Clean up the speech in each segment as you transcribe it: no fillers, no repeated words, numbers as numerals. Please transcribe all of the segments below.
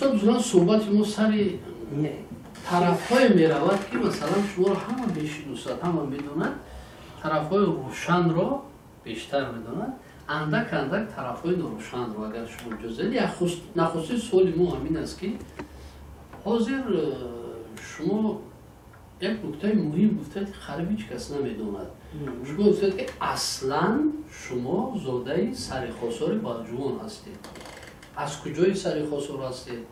Устод, масалан, суҳбати мо сари тарафҳое меравад, ки масалан шуморо ҳама мешиносад, ҳама медонад, тарафҳои рӯшанро бештар медонад, андак андак тарафҳои норӯшанро, агар шумо иҷоза диҳед. Нахустин суоли мо ҳамин аст, ки ҳозир шумо як нуктаи муҳим гуфтед, ки қариб ҳеҷ кас намедонад. Шумо гуфтед, ки аслан шумо зодаи Сарихосори Балҷувон ҳастед. Аз куҷои Сарихосор ҳастед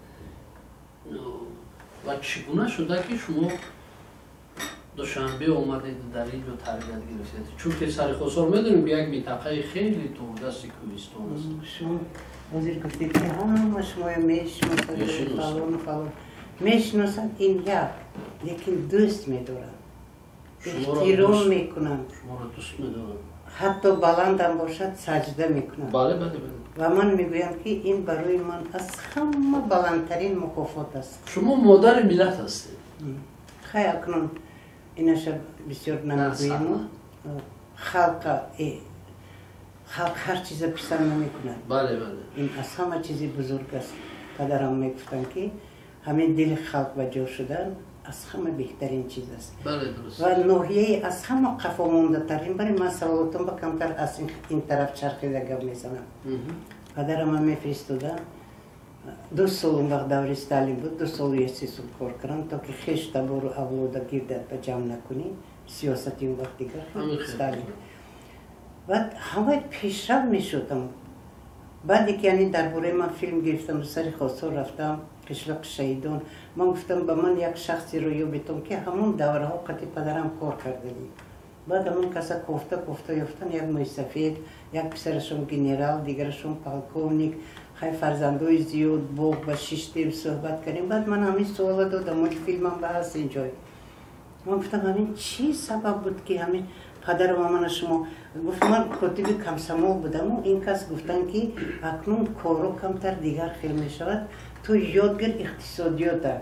ва чӣ гуна шуда, ки шумо Душанбе омадед, дар ин ҷо тарбият гирифтед? Чунки Сарихосор, медонем, ки як минтақаи хеле дурдасти кӯҳистон аст. Шумо ҳозир гуфтед, ки ҳама шумоя мешиносад, фалону фалон мешиносад. Ин як, лекин дӯст медоранд, эҳтиром мекунанд. Шуморо дӯст медоранд. Ҳатто баландам бошад, саҷда мекунанд. бале бале бале Ва ман мегӯям, ки ин барои ман аз ҳама баландтарин мукофот аст. Шумо модари миллат ҳастед. Хай, акнун инаша бисёр намегӯему. Халқа, халқ ҳар чиза писанд намекунад. бале бале Ин аз ҳама чизи бузург аст. Падарам мегуфтанд, ки ҳамин дили халқ ба ҷо шудан аз ҳама беҳтарин чиз аст. бале дуруст Ва ноҳияи аз ҳама қафомондатарин, бари ман саволотон ба камтар аз ин тараф чархида гап мезанам. Падарама мефиристода, 2 сол, он вақт даври Сталин буд, 2 солу я 3 сол кор кардам, то ки хеш табору авлода гирдат ба ҷамъ накунӣ. Сиёсати он вақт дигар, Сталин. Баъд ҳамаи пешрав мешудам. Баъде ки яъне дар бораи ман филм гирифтам, сари Хосор рафтам, қишлоқи Шаҳидон. Ман гуфтам, ба ман як шахсеро ёбитон, ки ҳамон давраҳо қати падарам кор кардагӣ. Баъд ҳамон каса кофта кофта ёфтан, як мӯйсафед, як писарашон генерал, дигарашон полковник, хай, фарзандои зиёд. Боғ ба шиштем, суҳбат кардем. Баъд ман ҳамин суола додам, филмам ба ҳаст ин ҷой. Ман гуфтам, ҳамин чӣ сабаб буд, ки ҳамин падару мамана шумо? Гуфт, ман котиби комсомол будаму ин кас гуфтанд, ки акнун корро камтар дигар хел мешавад, ту ёд гир иқтисодиёта.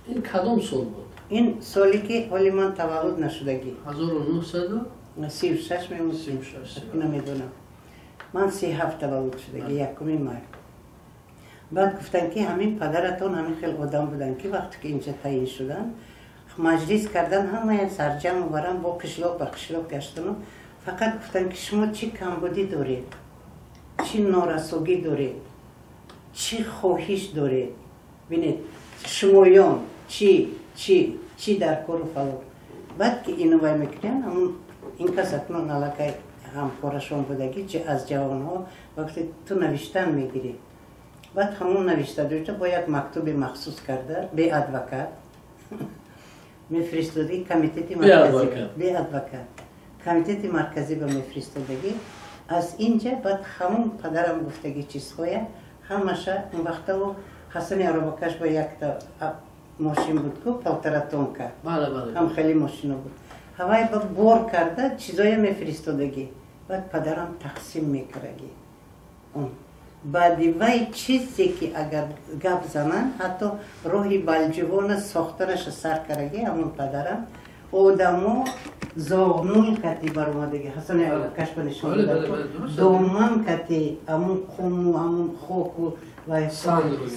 Ин кадом сол буд? Ин соле, ки ҳоли ман таваллуд нашудагӣ. 1936? 36 намедонам, ман 37 таваллуд шудагӣ, 1 май. Баъд гуфтанд, ки ҳамин падаратон ҳамин хел одам буданд, ки вақте ки инҷа таъин шуданд, маҷлис кардан, ҳамая сарҷамъ барам, бо қишлоқ ба қишлоқ гаштану фақат гуфтанд, ки шумо чӣ камбудӣ доред, чӣ норасогӣ доред, чӣ хоҳиш доред, бинед, шумоён чӣ чӣ чӣ дар кору фалон. Баъд ки ину вай мекунанд, ҳамун ин кас акнун аллакай ҳамкорашон будагӣ, чи аз ҷавонҳо, вақте ту навиштан мегирӣ. Баъд ҳамун навишта дошта, бо як мактуби махсус карда, бе адвокат мефиристодагӣ комитети марказӣ, бе адвокат комитети марказӣ ба мефиристодагӣ аз инҷа. Баъд ҳамун падарам гуфтагӣ чизҳоя ҳамаша, он вақтаву Ҳасани аробакаш ба якта мошин буд ку, полтора тонка, ҳам хеле мошино буд, ҳавай ба бор карда чизоя мефиристодагӣ. Баъд падарам тақсим мекардагӣ. Баъди вай чизе ки агар гап зананд, ҳатто роҳи Балҷувона сохтанаша сар кардагӣ ҳамун падарам. Одамо зоғнул кати баромадагӣ, Ҳасани кашба нишон, доман кати ҳамун қуму ҳамун хоку ва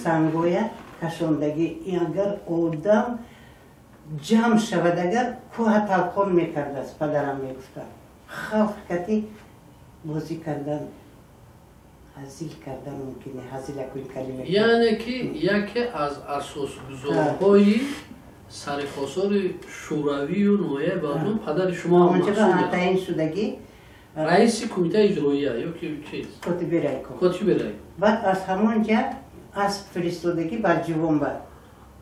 сангоя кашондагӣ. Агар одам ҷамъ шавад, агар кӯҳа талқон мекардааст, падарам мегуфтанд. Халқ кати бозӣ кардан, ҳазил кардан мумкин не, ҳазил якун калима. Яъне ки яке аз асосгузорҳои сарихосори шӯравию ноҳияи Балҷувон падари шумо. Таъин шудагӣ. Раиси кумитаи иҷроия ё ки чиз? Котиби райком. Котиби райком. Баъд аз ҳамон ҷа асп фиристодагӣ Балҷувон, ба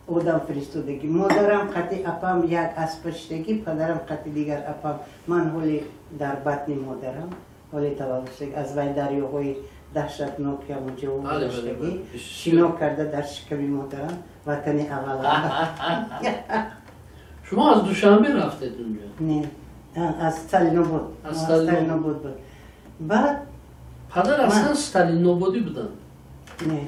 одам фиристодагӣ. Модарам қати апам як аспа шидагӣ, падарам қати дигар апам. Ман ҳоли дар батни модарам, ҳоли таваллуд шудагӣ, аз вай дарёҳои даҳшатноки ҳамонҷо гузаштагӣ, шино карда дар шиками модарам, ватани аввалам. Шумо аз Душанбе рафтед унҷо? Не, аз Сталинобод. Сталинобод буд. Баъд Падар аслан сталинободӣ буданд? Не,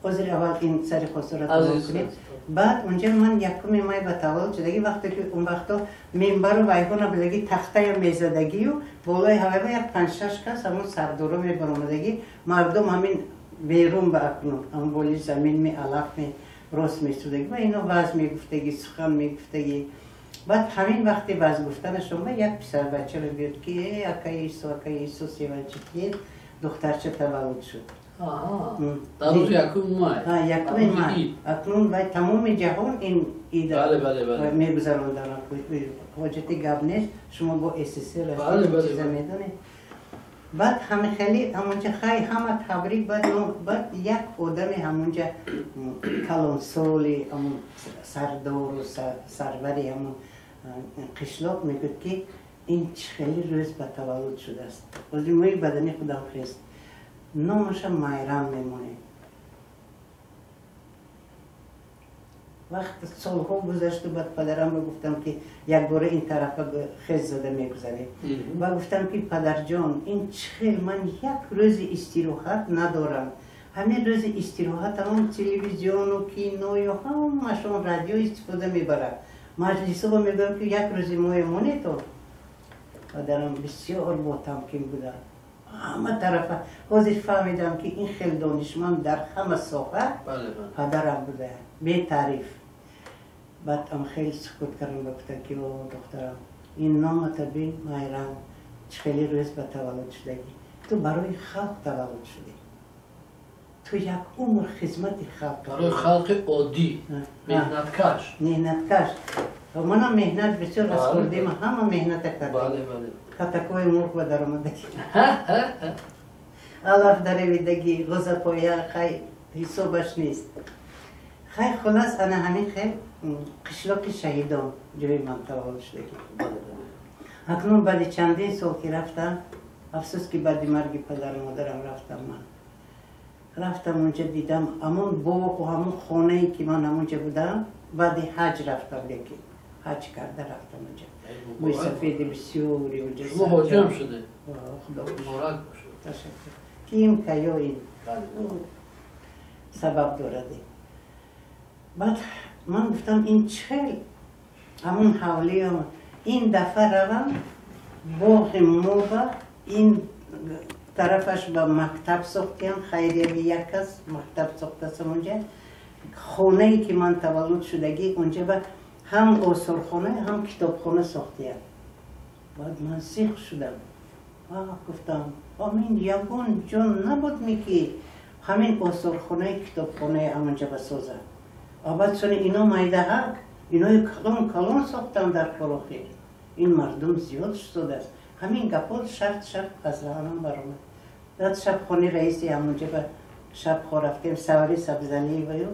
ҳозир аввал ин сари хосора тамом кунем. Баъд унҷа ман 1 май ба таваллуд шудагӣ. Вақте ки он вақто минбару вайҳо набудагӣ, тахтая мезадагию болои ҳавайба як панҷшаш кас ҳамон сардоро мебаромадагӣ, мардум ҳамин берун ба акнун ҳамон боли замин ми алаф ми рост месудаги ва ино ваз мегуфтаги, сухан мегуфтаги. Баъд ҳамин вақти ваз гуфтанашон ба як писарбача мегӯяд ки э акаи Исо, акаи Исо севанчи, духтарча таваллуд шуд. Дар рӯзи якуми май. Якуми май. Акнун вай тамоми ҷаҳон ин ида мегузаронданд. Ҳоҷати гап нест, шумо бо СССР чиза медонед. Баъд ҳами хеле ҳамонҷа хай ҳама табрик, баъд як одами ҳамонҷа калонсоли ҳамон сардору сарвари ҳамон қишлоқ мегӯяд ки ин чӣ хеле рӯз ба таваллуд шудааст. Ҳозир мӯи бадани худам хест. Номаша Майрам мемонем. Вақт солҳо гузашту баъд падарамро гуфтам ки якбора ин тарафа хез зада мегузарем. Ва гуфтам ки падарҷон, ин чӣ хел ман як рӯзи истироҳат надорам. Ҳамин рӯзи истироҳатамон телевизиону киною ҳамашон радио истифода мебарад. Маҷлисоба мегӯям ки як рӯзи моя монето. Падарам бисёр ботамкин буда. Ҳама тарафа ҳозир фаҳмидам ки ин хел донишманд дар ҳама соҳа падарам буда, бетариф. Баъд ам хеле сукут кардам ва гуфтам ки о духтарам, ин номата бин Майрам, чӣ хеле рӯз ба таваллуд шудагӣ. Ту барои халқ таваллуд шудӣ. Ту як умр хизмати халқ. Барои халқи оддӣ, меҳнаткаш. Меҳнаткаш. Манам меҳнат бисёр аз хурдима ҳама меҳната кардам. Катакои мурғ ба даромадагӣ. Алаф даравидагӣ, ғӯзапоя, хай ҳисобаш нест. Хай хулас ана ҳамин хел қишлоқи шаҳидон ҷои ман таваллуд шудагӣ. Акнун баъди чандин сол ки рафтам, афсӯс ки баъди марги падару модарам рафтам ман. Рафтам онҷа дидам ҳамон боғу ҳамон хонае ки ман ҳамонҷа будам, баъди ҳаҷ рафтам, лекин ҳаҷ карда рафтам онҷа. Мӯи сафеди бисёре онҷа. Шумо ҳоҷиам шудед? Худо муборак бошад. Ташаккур. Ким каё ин сабаб дорад. Баъд ман гуфтам ин чӣ ҳамон ҳавлиам ин дафъа равам боғи моба ин тарафаш ба мактаб сохтиям, хайрияви як кас мактаб сохтасам онҷа. Хонае ки ман таваллуд шудагӣ онҷа ба ҳам осорхона ҳам китобхона сохтиям. Баъд ман сиқ шудам. Гуфтам ин ягон ҷо набуд ми ки ҳамин осорхонаи китобхонаи ҳамонҷа басозад. Баъд сони ино майдаҳак, инои калон калон сохтам дар Қорохи. Ин мардум зиёд шудааст. Ҳамин гапҳо шарт шарт аз раҳанам баромад. Баъд шабхони раиси ҳамонҷа ба шабхо рафтем, Саври Сабзалиеваю,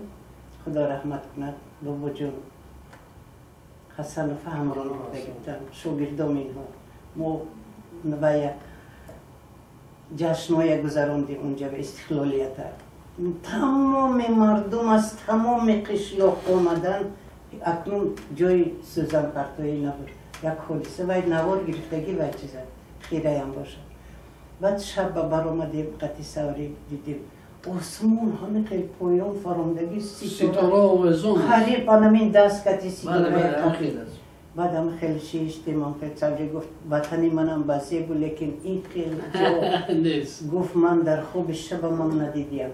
Худо раҳмат кунад, бобоҷон Ҳасанов ҳамроҳ гирифтам, шогирдом инҳо. Мо вая ҷашнҳоя гузарондем онҷа ба истиқлолията. Тамоми мардум аз тамоми қишлоқ омадан, акнун ҷои сӯзанпартоӣ набуд. Як ҳодиса вай навор гирифтагӣ вай чиза хираям бошад. Баъд шаб ба баромадем, қати Саврӣ дидем осмон ҳамин хел поён фаромдагӣ, ситора овезон, қариб анамин даст кати ситора. Баъд ҳам хеле шиштем, ҳам хел Саврӣ гуфт ватани манам басе буд, лекин ин хел ҷо гуфт ман дар хоби шабамам надидиям.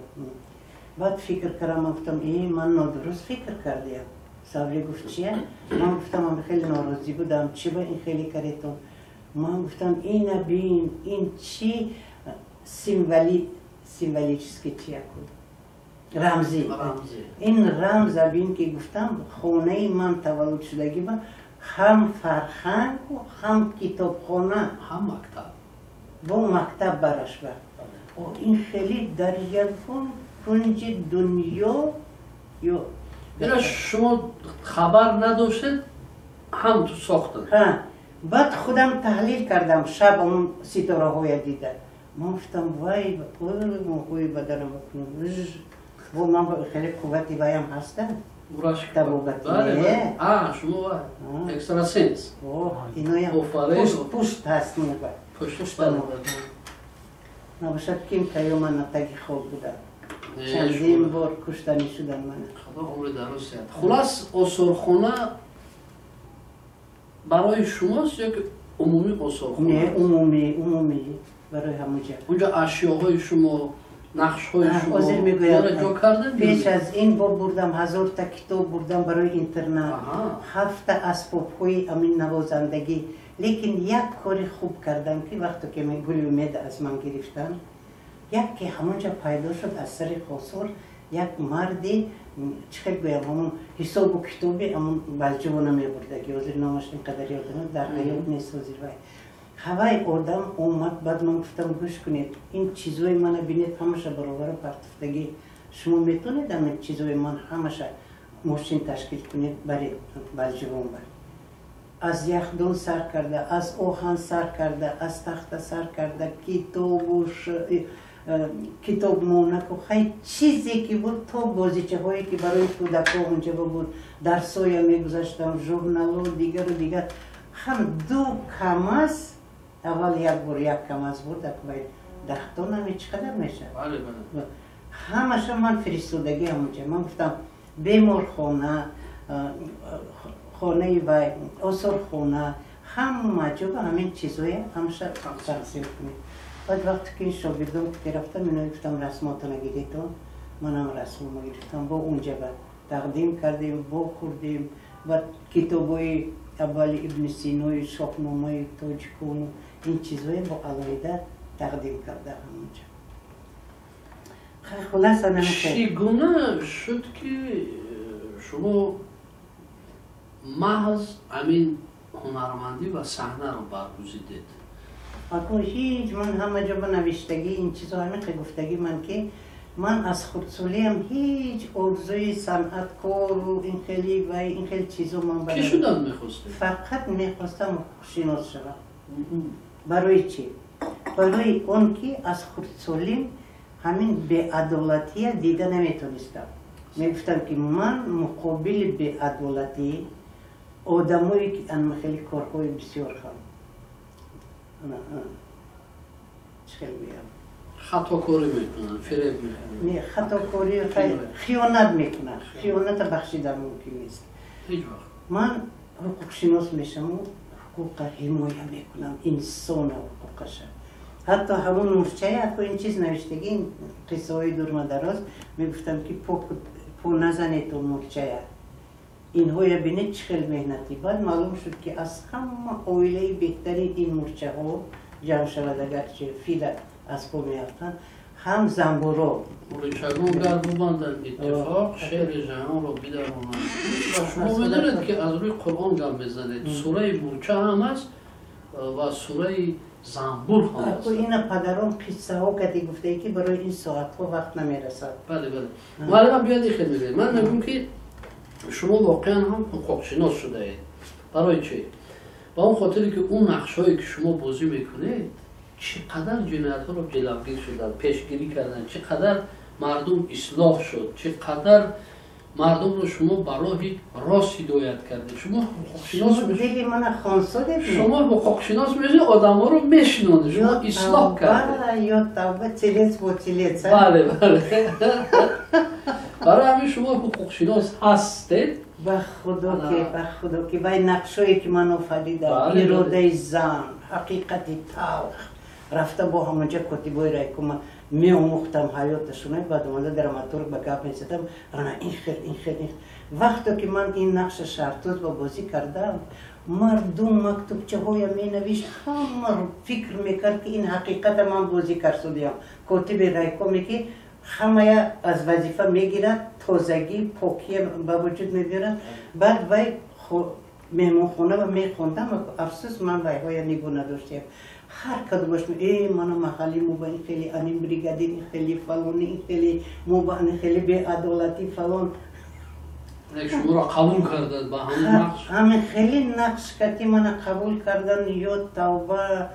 Баъд фикр кардам, ман гуфтам ман нодуруст фикр кардиям. Саврӣ гуфт чия? Ман гуфтам ман хеле норозӣ будам, чӣ ба ин хеле каретон? Ман гуфтам ина бин, ин чӣ символически чия куд? Рамзӣ. Ин рамза бин ки гуфтам хонаи ман таваллуд шудагӣ ба ҳам фарҳангу ҳам китобхона, ҳам мактаб. Бо мактаб бараш ба. Ин хеле дар ягон кунҷи дунё ё ина шумо хабар надоштед, ҳам ту сохтанд. Баъд худам таҳлил кардам, шаб он ситораҳоя дида. Ман гуфтам вай моҳои баданам бо ман хеле қуввати ваям ҳастам. Табобати. Шумо экстрасенс. Иноям пушт ҳаст муба. Набошад ким каё ман натаги хоб будам. Чандин бор куштанӣ шудам ман. Худо умри дароз диҳад. Хулас осорхона барои шумост ё ки умумӣ осорхона? Не, умумӣ, умумӣ барои ҳамонҷа. Онҷо ашёҳои шумо, нақшҳои шумо ҳозир мегӯям, ҷо карданд? Пеш аз ин бо бурдам 1000 та китоб бурдам барои интернат, ҳафта асбобҳои амин навозандагӣ. Лекин як кори хуб кардам, ки вақте ки Гули умед аз ман гирифтам, яке ҳамонҷа пайдо шуд аз сари Хосор як марди, чӣ хел гӯям, ҳамон ҳисобу китоби ҳамон Балҷувона мебурдаги, ҳозир номаш ин қадар ёдам, дар ҳаёт нест ҳозир вай. Ҳавай одам омад, баъд ман гуфтам: «Гӯш кунед, ин чизои мана бинед, ҳамаша баробара партуфтагӣ. Шумо метавонед ҳамин чизои ман ҳамаша мошин ташкил кунед, баред Балҷувон?» Бар аз яхдон сар карда, аз оҳан сар карда, аз тахта сар карда, китобу китобмонаку, хай, чизе ки буд, то бозичаҳое ки барои кӯдакҳо онҷа буд, дарсоя мегузаштам, журналу дигару дигар. Ҳам ду КамАЗ, аввал як бор як КамАЗ буд, акбай дахтонами чӣ қадар мешавад, ҳамаша ман фиристодагӣ ҳамонҷа. Ман гуфтам: беморхона, хонаи вай, осорхона, ҳама ҷо ба ҳамин чизҳоя ҳамаша тақсим кунед. Баъд вақте ки шогирдон ки рафтам, ино гуфтам: «Расмотона гиритон». Манам расмома гирифтам, бо унҷа ба тақдим кардем, бо хӯрдем. Баъд китобҳои аввали Ибни Синои, Шоҳномаи тоҷикону ин чизҳое бо алоҳида тақдим карда ҳамонҷа. Хулоса. Чӣ гуна шуд, ки шумо маҳз ҳамин ҳунармандӣ ва саҳнаро баргузидед? Ако ҳеҷ, ман ҳама ҷо ба навиштагӣ ин чизо ҳамин гуфтагӣ ман, ки ман аз хурдсолиам ҳеҷ орзуи санъаткору ин хели ва ин хел чизо ман Кӣ шудан мехостед? Фақат мехостам ҳуқуқшинос шавам. Барои чӣ? Барои он ки аз хурдсолим ҳамин беадолатия дида наметонистам. Мегуфтам, ки ман муқобили беадолатӣ, одамое ки анма хеле корҳои бисёр хам, чӣ хел гӯям, Хатокорӣ мекунанд, фиреб мекунанд. Хатокорӣ, хиёнат мекунанд, хиёната бахшидан мумкин нест. Ҳеҷ вақт. Ман ҳуқуқшинос мешавам, ҳуқуқа ҳимоя мекунам, инсона ҳуқуқаша. Ҳатто ҳамон мурчая, ако ин чиз навиштагӣ, ин қиссаҳои дурмадароз, мегуфтам, ки по назанед он мурчая, инҳоя бинед, чӣ хел меҳнатӣ. Баъд маълум шуд, ки аз ҳама оилаи беҳтарин ин мурчаҳо ҷамъ шавад, агарчи фила аз по меафтанд, ҳам занбуро. Мурчагон гар бубанданд иттифоқ, шери ҷаҳонро бидаронанд. Ва шумо медонед, ки аз рӯи Қуръон гап мезанед, сураи мурча ҳам аст ва сураи занбур ҳам аст. Ина падарон қиссаҳо кади гуфтае, ки барои ин соатҳо вақт намерасад. Бале, муаллима, биёд, хел мегӯед. Ман мегӯм, ки шумо воқеан ҳам ҳуқуқшинос шудаед. Барои чӣ? Ба он хотире, ки он нақшҳое, ки шумо бозӣ мекунед, чӣ қадар ҷиноятҳоро ҷилавгир шуданд, пешгирӣ карданд, чӣ қадар мардум ислоҳ шуд, чӣ қадар мардумро шумо ба роҳи рост ҳидоят кардед. Шумо ҳуқуқшинос. Дили мана хонсодед. Шумо ҳуқуқшинос мешед, одамҳоро мешинонед, шумо ислоҳ кардед. Ё тавба, телец бо телец. Бале, барои ҳамин шумо ҳуқуқшинос ҳастед. Ба худо ки, ба худо ки вай нақшое, ки ман офаридам, иродаи зан, ҳақиқати талх, рафта бо ҳамонҷа котибои райкома меомӯхтам ҳаёташона. Баъд омада драматург ба гап мезадам: ана ин хел, ин хел, ин. Вақто ки ман ин нақша Шаҳртӯз ба бозӣ кардам, мардум мактубчаҳоя менавишт, ҳама фикр мекард, ки ин ҳақиқата ман бозӣ карсудиям. Котиби райкоме, ки ҳамая аз вазифа мегирад, тозагӣ, покия ба вуҷуд мебиёрад. Баъд вай меҳмонхона ва мехондам. Афсӯс, ман вайҳоя нигоҳ надоштем. Ҳар кадомаш: «Э, мана маҳалли мо ба ин хеле, анин бригадир ин хеле, фалони ин хеле, мо ба ин хеле беадолатӣ, фалон». Шуморо қабул карданд ба ҳамин нақш. Ҳамин хеле нақш кати мана қабул кардан. Ё тавба,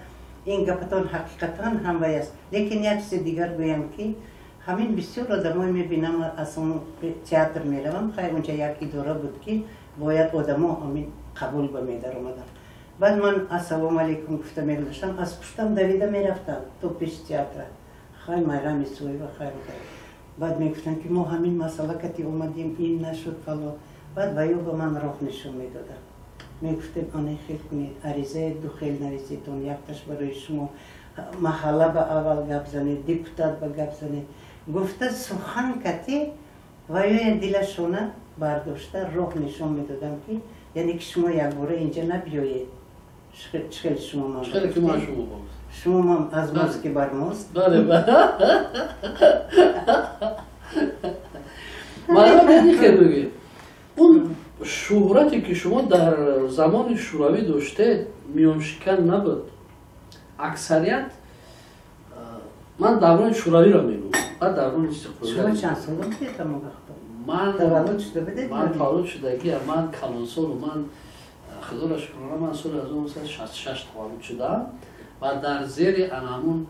ин гапатон ҳақиқатан ҳам вай аст. Лекин як чизи дигар гӯям, ки ҳамин бисёр одамое мебинам, аз он театр меравам. Хай, унҷа як идора буд, ки бояд одамо ҳамин қабул ба медаромаданд. Баъд ман ассалому алайкум гуфта мегузаштам, аз пуштам давида мерафтам то пеши театра: «Хай, Майрам Исоева, хайр». Баъд мегуфтанд, ки мо ҳамин масъала кати омадем, ин нашуд, фалон. Баъд ваё ба ман роҳ нишон медоданд, мегуфтем: «Ана хел кунед, аризаи ду хел нависетон, якташ барои шумо, маҳалла ба аввал гап занед, депутат ба гап занед». Гуфта сухан кати ва ё дилашона бардошта роҳ нишон медодам, ки яъне ки шумо якбора инҷа набиёед. Чӣ хел шумо ман Чӣ ки ман шумо шумо ман аз мост ки бар мост. Бале, маълум хел мегӯед. Он шӯҳрате ки шумо дар замони шӯравӣ доштед, миёншикан набуд. Аксарият, ман даврони шӯравиро мегӯям, баъд даврони истиқлолият. Шумо чанд сола будед ҳамон вақто? Ман таваллуд шуда будед? Ман таваллуд шудагиам, ман калонсолу, ман, худоро шукрона, ман соли 1966 таваллуд шудам ва дар зери анамун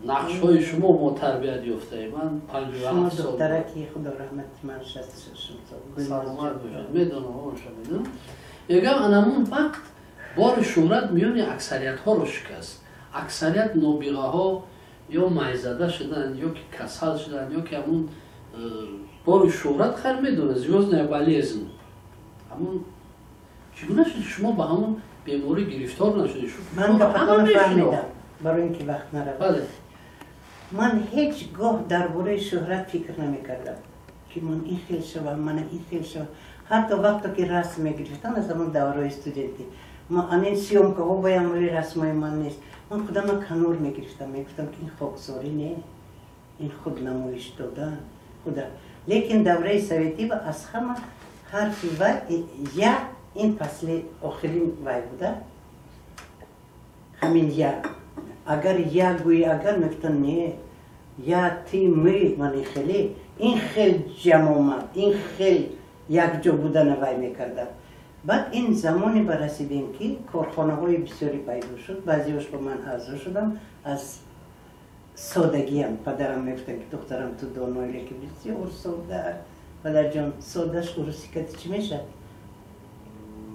нақшҳои шумо мо тарбият ёфтаем. Ман 57 сол. Духтараки, худо раҳмати, ман 66 сол. Саломат бошад. Медонам, оша медонам. Мегӯям, анамун вақт бори шӯҳрат миёни аксариятҳоро шикаст. Аксарият нобиғаҳо ё майзада шуданд, ё ки касал шуданд, ё ки ҳамун бори шӯҳрат, хайр, медонад, звёздная болезнь. Ҳамун чӣ гуна шуд, шумо ба ҳамун беморӣ гирифтор нашудед? Ман гапатонро фаҳмидам, барои ин ки вақт наравад. Ман ҳеҷ гоҳ дар бораи шӯҳрат фикр намекардам, ки ман ин хел шавам, мана ин хел шавам. Ҳатто вақто ки расм мегирифтам, аз ҳамон давраҳои студентӣ, анин съёмкаҳо баям рӯи расмҳои ман нест. Ман худама канор мегирифтам, мегуфтам, ки ин хоксорӣ не, ин худнамоиш додан худа. Лекин давраи советӣ ва аз ҳама ҳарфи вай я, ин пасли охирин вай буда, ҳамин я. Агар я гӯӣ, агар мегуфтанд: не, я, ты, мы. Ман хеле ин хел ҷамомад, ин хел якҷо будана вай мекардам. Баъд ин замоне ба расидем, ки корхонаҳои бисёре пайдо шуд. Баъзеош ба ман аъзо шудам аз содагиам. Падарам мегуфтанд, ки духтарам, ту доное, лекин бисёр сода. Падарҷон, содаш урусӣ кати чӣ мешавад?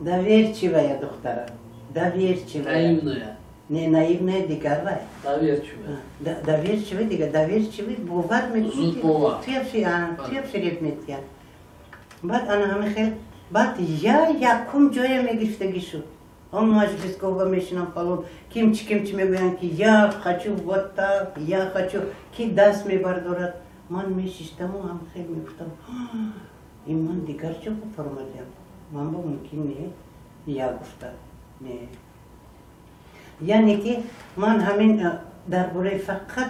Доверчивая, духтарам, доверчивая. Наивная. Не, наивная дигар вай. Доверчивая. Доверчивый дигар, доверчивый, бовар мекунӣ. Зудбовар. Туя фиреб метиҳад. Баъд ана ҳамин хел, баъд я якум ҷоя мегирифтагӣ шуд. Он маҷлисгоҳ мешинам, фалон, кимчи кимчи мегӯянд, ки я хочу вот так, я хочу, ки даст мебардорад. Ман мешиштаму ҳам хел мегуфтам: ин ман дигар ҷо фаромадиам, ман бо мумкин не я гуфта не. Яъне ки ман ҳамин дар бораи фақат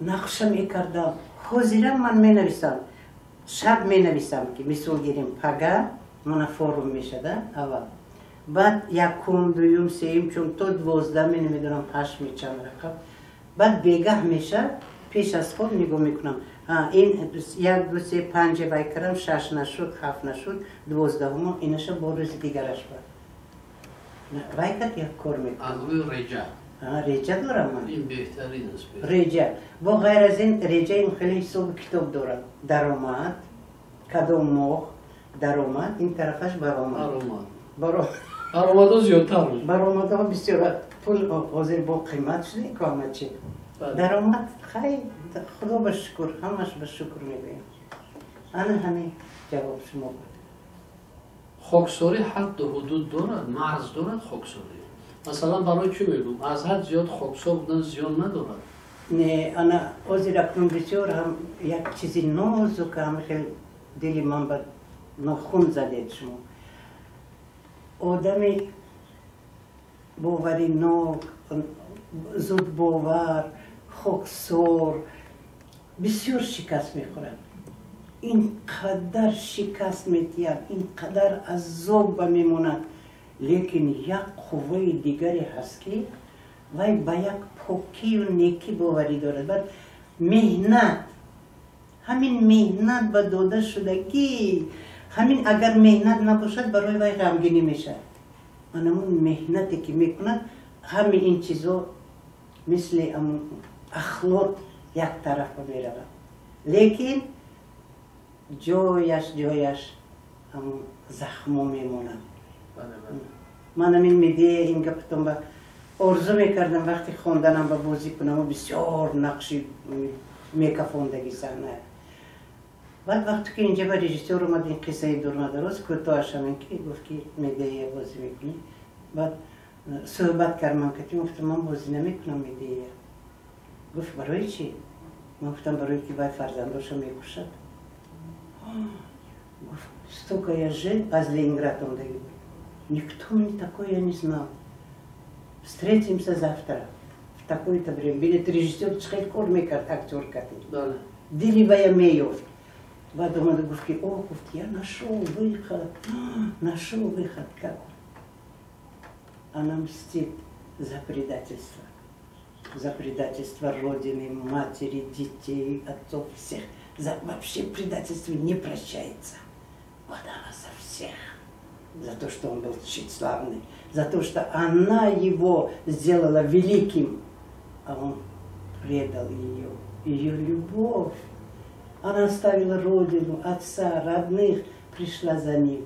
нақша мекардам. Ҳозирам ман менависам, шаб менависам, ки мисол гирем, пага мана форум мешада аввал, баъд якум, дуюм, сеюм, чун то 12, ме намедонам, ҳашт мечанд рақам. Баъд бегаҳ меша, пеш аз хоб нигоҳ мекунам: ин як, ду, се, панҷе вай кардам, шаш нашуд, ҳафт нашуд, 12-умо инаша бо рӯзи дигараш ба вай кард, як кор мекунам. Аз рӯи реҷа. Реҷа дорам ман. Ин беҳтарин аст. Реҷа. Бо ғайр аз ин реҷа, ин хеле ҳисобу китоб дорам: даромад, кадом моҳ даромад, ин тарафаш баромад. Баромад, баромадҳо зиёдтар. Баромадҳо бисёр. Пул ҳозир бо қимат шуда ку ҳама чи. Даромад, хай, худо ба шукр, ҳамаш ба шукр мегӯям. Ана ҳамин ҷавоб шумо буд. Хоксорӣ ҳадду ҳудуд дорад, марз дорад хоксорӣ? Масалан, барои чӣ мегӯм, аз ҳад зиёд хоксор будан зиён надорад? Не, ана ҳозир акнун бисёр ҳам як чизи нозук, ҳам хел дили ман ба нохун задед шумо. Одами боваринок, зудбовар, хоксор бисёр шикаст мехӯрад. Ин қадар шикаст метиҳад, ин қадар азоб ба мемонад. Лекин як қувваи дигаре ҳаст, ки вай ба як покию некӣ боварӣ дорад. Баъд меҳнат, ҳамин меҳнат ба дода шудагӣ, ҳамин агар меҳнат набошад, барои вай ғамгинӣ мешавад. Анамун меҳнате ки мекунад, ҳами ин чизо мисли ахлот як тарафа меравад. Лекин ҷояш ҳамун захмо мемонад. Ман ҳамин Медея, ин гапатон ба орзу мекардам, вақти хонданам ба бозӣ кунаму бисёр нақши мекафондаги саҳна. Баъд вақте ки инҷа ба режиссёр омад, ин қиссаи дурнадароз, кӯтоҳаш ҳамин, ки гуфт, ки Медея бозӣ мекунӣ. Баъд суҳбат кардам катим, гуфтам: ман бозӣ намекунам Медея. Гуфт: барои чӣ? Ман гуфтам, барои ки вай фарзандоша мекушад. Гуфт, столько я жил, аз Ленинград омдаги буд. Никто мне такое я не знал. Встретимся завтра в такое-то время. Бинед, режиссер чӣ хел кор мекард, актер кати. Дили вая меёфт. Баъд омада гуфт ки, о, гуфт, я нашел выход, нашел выход. Как? Она мстит за предательство. За предательство Родины, матери, детей, отцов, всех. За вообще предательство не прощается. Вот она за всех. За то, что он был тщеславный, за то, что она его сделала великим, а он предал ее, ее любовь. Она оставила родину, отца, родных, пришла за ним.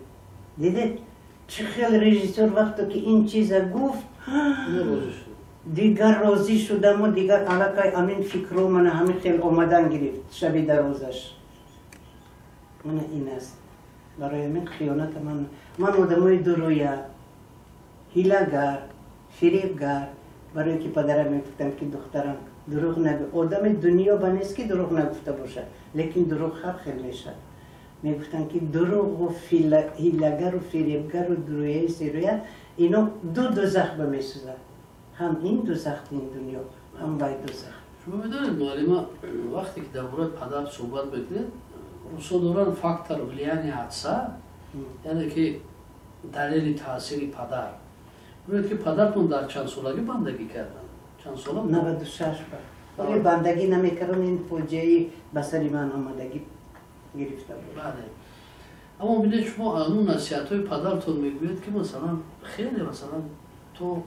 Дидед, чӣ хел режиссер вақто ки ин чиза гуфт, дигар розӣ шудаму дигар аллакай амин фикро мана ҳамин хел омадан гирифт шаби дарозаш. Мана ин аст. Барои ҳамин хиёната ман одамои дурӯя, ҳилагар, фиребгар, барое ки падарам мегуфтам ки духтарам дурӯғ нагӯ. Одами дунё ба нест ки дурӯғ нагуфта бошад, лекин дурӯғ ҳар хел мешавад. Мегуфтанд ки дурӯғу ҳилагару фиребгару дурӯяи серӯя ино ду дузах ба месӯзад. Ҳам ин дузах ин дунё, ҳам вай дузах. Шумо медонед, муаллима, вақте ки дар бораи падар суҳбат мекунед, русо доранд фактор влияния отца, яъне ки далели таъсири падар. Бубинед ки падартон дар чанд солагӣ бандагӣ карданд? Чанд сола? 96 ба. Вале бандагӣ намекардам, ин фоҷиаи ба сари ман омадагӣ гирифта буд. Бале. Аммо бинед, шумо аз он насиҳатҳои падартон мегӯед ки масалан хеле масалан то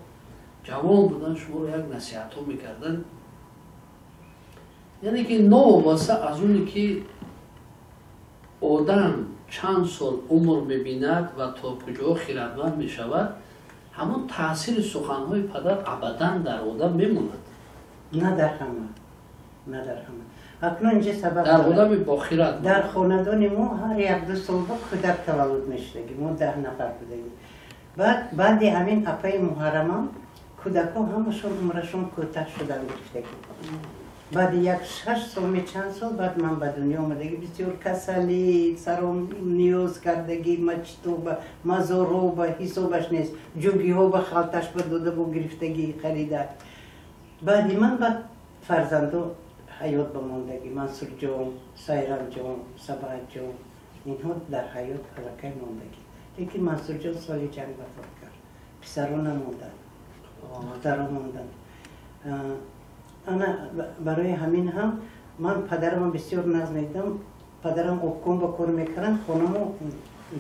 ҷавон будан шуморо як насиҳатҳо мекарданд. Яъне ки новобаста аз оне ки одам чанд сол умр мебинад ва то куҷо хирадманд мешавад, ҳамон таъсири суханҳои падар абадан дар одам мемонад. На дар ҳама, на дар ҳама. Акнун инҷа сабаб дар одами бохират. Дар хонадони мо ҳар як-ду сол ба кӯдак таваллуд мешудагӣ. Мо 10 нафар будагӣ. Баъди ҳамин апаи Муҳаррамам кӯдакҳо ҳамашон умрашон кӯтаҳ шудан гирифтагӣ. Баъди як 6 сол чанд сол баъд ман ба дунё омадагӣ, бисёр касалӣ, саром ниёз кардагӣ, мачтоба, мазороба, ҳисобаш нест, ҷугиҳо ба халташ ба дода бо гирифтагӣ харида. Баъди ман баъд фарзандо ҳаёт ба мондагӣ, Мансурҷон, Сайрамҷон, Сабаҳатҷон, инҳо дар ҳаёт аллакай мондагӣ. Лекин Мансурҷон соли ҷанг вафот кард. Писаро намонданд, духтаро монданд. Ана барои ҳамин ҳам ман падарамро бисёр нағз медидам. Падарам обком ба кор мекарданд, хонамо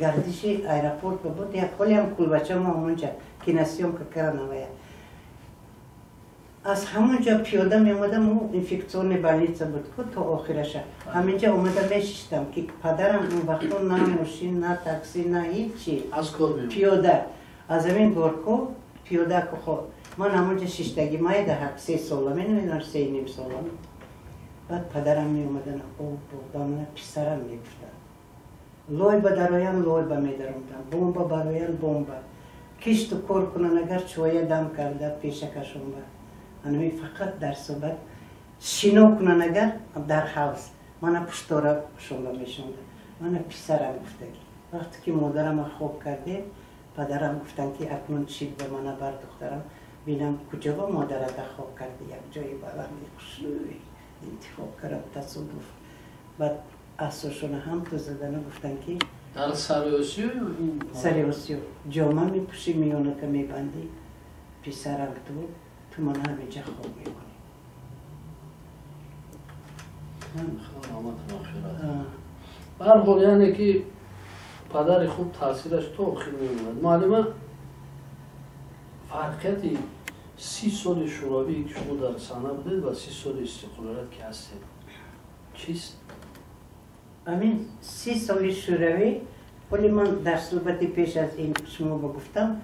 гардиши аэропорт ба буд. Як ҳолиам кулбачамо ҳамонҷа киносъёмка кардан вая. Аз ҳамонҷа пиёда меомадам, ӯ инфекционный больница буд ку то охираша. Ҳаминҷа омада мешиштам ки падарам он вақто на мошин, на такси, на ҳичи. Аз кор меомад. Пиёда. Аз ҳамин горко пиёда ку ман ҳамонҷа шиштагӣ майда ҳак 3 сола, менамедонам 3.5 сола. Баъд падарам меомадан, о, ба мана писарам мегуфтанд. Лой ба дароян, лой ба медаромдам, бомба бароян, бомба. Кишту кор кунан агар чоя дам карда пешакашон ба. Анами фақат дар суҳбат шино кунан агар дар ҳавз мана пуштора шонба мешонда. Мана писарам гуфтагӣ. Вақте ки модарама хоб кардем, падарам гуфтанд ки акнун чид ба мана бар духтарам, бинам куҷо ба модарата хоб карди, як ҷои баланди хушрӯй интихоб кардам тасодуф. Баъд асошона ҳам ту задану гуфтанд ки дар Сариосиё Сариосиё ҷома мепӯшӣ, миёнака мебандӣ, писарам ту мана ҳаминҷа хоб мекунӣ. Ба ҳар ҳол, яъне ки падари хуб таъсираш то охир мемонад. Муаллима, фарқияти 30 соли шӯравӣ ки шумо дар саҳна будед ва 30 соли истиқлолият ки ҳастед чист? Амин 30 соли шӯравӣ, ҳоли ман дар суҳбати пеш аз ин шумо ба гуфтам,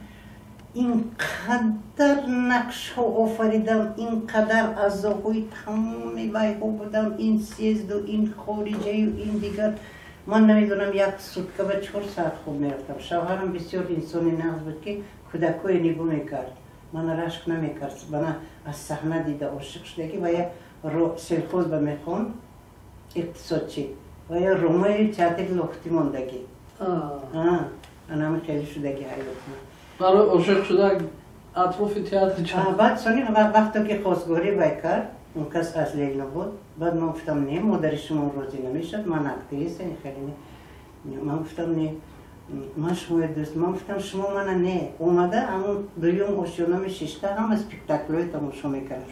ин қадар нақшҳо офаридам, ин қадар азобҳои тамоми вайҳо будам, ин съезду, ин хориҷаю, ин дигар. Ман намедонам, як сутка ба 4 соат хоб мерафтам. Шавҳарам бисёр инсони нағз буд ки кӯдакҳое нигоҳ мекард, мана рашк намекард, мана аз саҳна дида ошиқ шудагӣ ва я Сельхоз ба мехонд, иқтисодчӣ. Ва ё Ромаи театри Лохтӣ мондагӣ. Анами хеле шудаги ҳаёт ман. Барои ошиқ шуда атрофи театр ча? Баъд сони вақто ки хостгорӣ вай кард, он кас аз Ленинобод, баъд ман гуфтам, не, модари шумо розӣ намешавад, ман актриса, хеле не. Ман гуфтам, не, ман шуморо дӯст, ман гуфтам, шумо мана не, омада ҳамон дуюм ошёна мешишта, ҳама спектаклҳои тамошо мекард.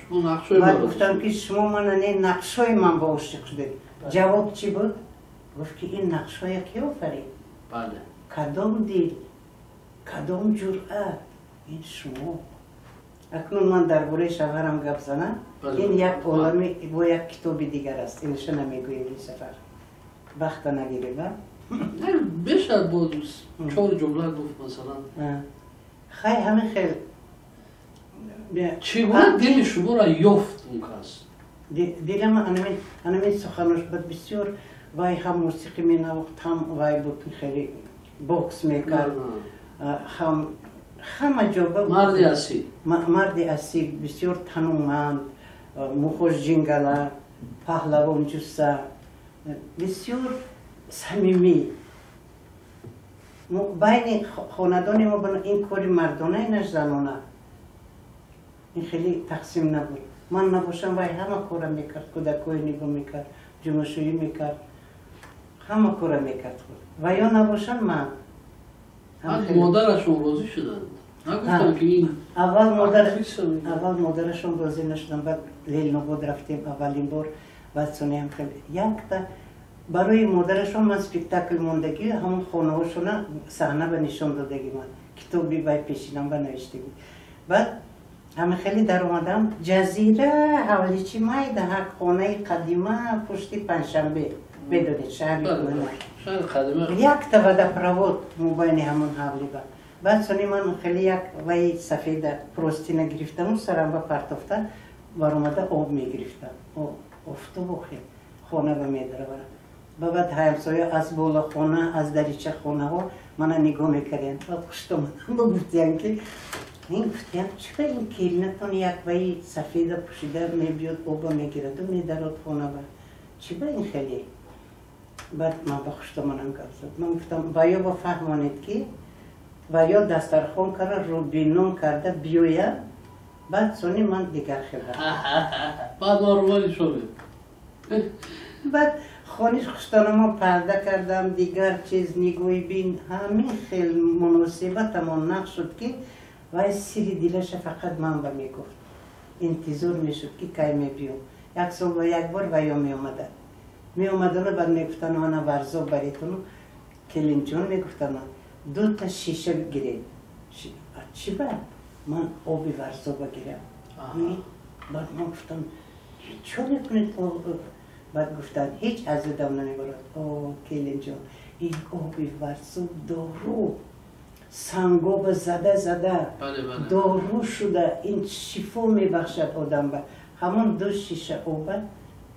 Баъд гуфтам, ки шумо мана не, нақшҳои ман ба ошиқ шудед. Ҷавоб чӣ буд? Гуфт, ки ин нақшҳоя ки офарид? Кадом дил, кадом ҷуръат, ин шумо. Акнун ман дар бораи шавҳарам гап занам, ин як олами бо як китоби дигар аст, инаша намегӯем ин сафар. Вақта нагирем, а? Бешад бо чор ҷумла гуфт, масалан. Хай, ҳамин хел. Чӣ гуна дили шуморо ёфт он кас? Дилама анамин суханош буд бисёр, вай ҳам мусиқӣ менавохт, ҳам вай буд, хеле бокс мекард, ҳам ҳама ҷо марди асил, марди асил, бисёр тануманд, мухош ҷингала, паҳлавон ҷусса, бисёр самимӣ. Байни хонадони мо ин кори мардона, инаш занона, ин хеле тақсим набуд. Ман набошам, вай ҳама кора мекард, кӯдакҳои нигоҳ мекард, ҷумъашӯӣ мекард, ҳама кора мекард худ. Ва ё набошам, ман. Модарашон розӣ шуданд? Нагуфтанд, ки ин аввал модарашон розӣ нашуданд. Баъд Ленинобод рафтем аввалин бор, баъд сониам хеле якта барои модарашон ман спектакл мондагӣ, ҳамон хонаҳошона саҳна ба нишон додагӣ, ман китоби вай пешинам ба навиштагӣ. Баъд ҳама хеле даромадам, ҷазира ҳавличи майда, ҳак хонаи қадима пушти Панҷшанбе, медонед, шаҳри кӯҳна, якта водопровод мобайни ҳамон ҳавлиба. Баъд сони ман хеле як вай сафеда простина гирифтаму сарамба партофта баромада об мегирифтам. Офтобо хел хона ба медараварам. Баъд ҳамсоя аз болохона, аз дарича хонаҳо мана нигоҳ мекарданд. Баъд хуштомадам, ба гуфтиян, ки ин гуфтиям, чиба ин келинатон як ваи сафеда пӯшида мебиёд, оба мегираду медарод хонаба, чиба ин хеле? Баъд ман ба хуштоманам гап зад. Ман гуфтам, ба ё ба фаҳмонед, ки ва ё дастархон карда, рӯбинон карда биёяд, баъд сони ман дигар хелам. Баъд ман рӯмали шомед. Баъд хониш хуштонамо парда кардам, дигар чиз нигоҳи бин, ҳамин хел муносибатамон нақш шуд, ки вай сири дилаша фақат ман ба мегуфт. Интизор мешуд, ки кай мебиём. Як сол ба як бор ваё меомада. Меомадану баъд мегуфтану, ана варзо баритону келинҷон, мегуфтам, дута шиша гиред. Чӣ ба? Ман оби варзоба гирам. Баъд ман гуфтам, чо мекунед? Баъд гуфтанд, ҳеҷ аз ёдам намебарад. О, келинҷон, ин оби варзоб дору, сангоба зада зада дору шуда, ин шифо мебахшад одамба. Ҳамон ду шиша оба